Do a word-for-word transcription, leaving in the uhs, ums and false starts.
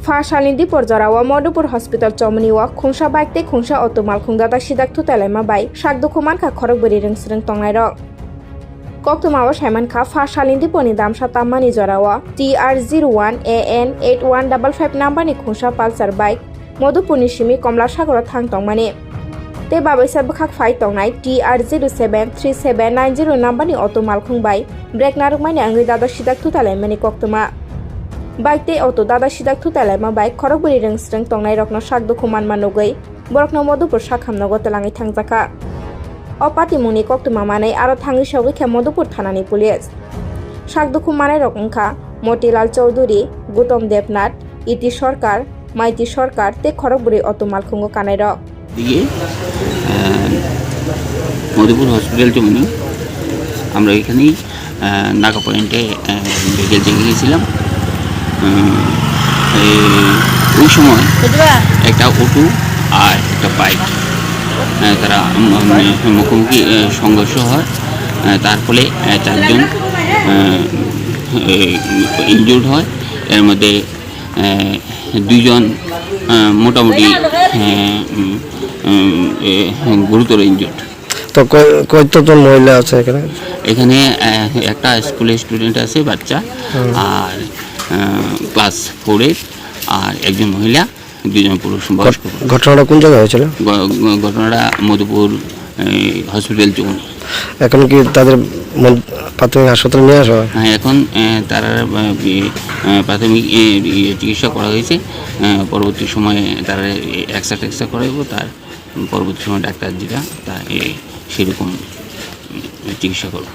Pha salni dipor jorao Madhupur Hospital chomoni o khungsa bike tei khungsa auto malkhung dada sidak thutalaima bai sak dukhu mankha khorok bwrwi rwngsrwng tongnairok. Koktwmao saimankha, pha salni diponi damsa tammani jorao T R zero one A N eight one double five number ni khungsa Pulsar bike Madhupurni simi Komlasagoro thang tongmani. Tei babaisa bwkhak phai tongnai T R zero seven three seven nine zero number ni auto malkhung bai brake narwkmani wngwi dada sidak thutalaimani koktwma. Bike tei auto dada sidak thutalaima bai khorok bwrwi rwngsrwng tongnairokno sak dukhu manma nugwi borokno Madhupur sakhamnogo twlangwi thangjakha. O patimungni koktwma manwi aro thangwi sogwi kha Madhupur thanani police. Sak dukhu manairok wngkha Motilal Chowdhury, Gutom Debnath, Iti Sarkar, Maiti Sarkar tei khorok bwrwi auto malkhungo kanairok. দিয়ে, আহ, মধুপুর হসপিটাল চৌমনি, আমরা এখানেই, আহ, নাগা পয়েন্টে, আহ, vehicle checking গেছিলাম। উম, এই, ওই সময় একটা অটো আর একটা বাইক, আহ, তারা, উম, উম, মুখোমুখি, আহ, সংঘর্ষ হয়। আহ, তার ফলে, আহ, চারজন, আহ, এই, ইনজুর্ড হয়। এর মধ্যে আহ, দুইজন, আহ, মোটামুটি, আহ, উম, উম, এ, গুরুতর ইনজুর্ড। তো কয়-, কয়তজন মহিলা আছে এখানে? এখানে, আহ, একটা স্কুলের স্টুডেন্ট আছে, বাচ্চা, হুম। আর, আহ, ক্লাস ফোরের, আর একজন মহিলা, দুইজন পুরুষ বয়স্ক। ঘট-, ঘটনাটা কোন জায়গায় হয়েছিল? ঘ-, ঘ-, ঘটনাটা মধুপুর, এই, হসপিটাল চৌমনি। এখন কি তাদের মন-, প্রাথমিক হাসপাতালে নিয়ে আসা হয়? হ্যাঁ, এখন, এ, তারা, এ, বি-, এ, প্রাথমিক, এ, ইয়ে, চিকিৎসা করা হয়েছে। এ, পরবর্তী সময়ে তারা, এ, এক্সরে টেক্সরে করাইবো, তার পরবর্তী সময় ডাক্তার যেটা, তা, এ, সেরকম, উম, চিকিৎসা করবো।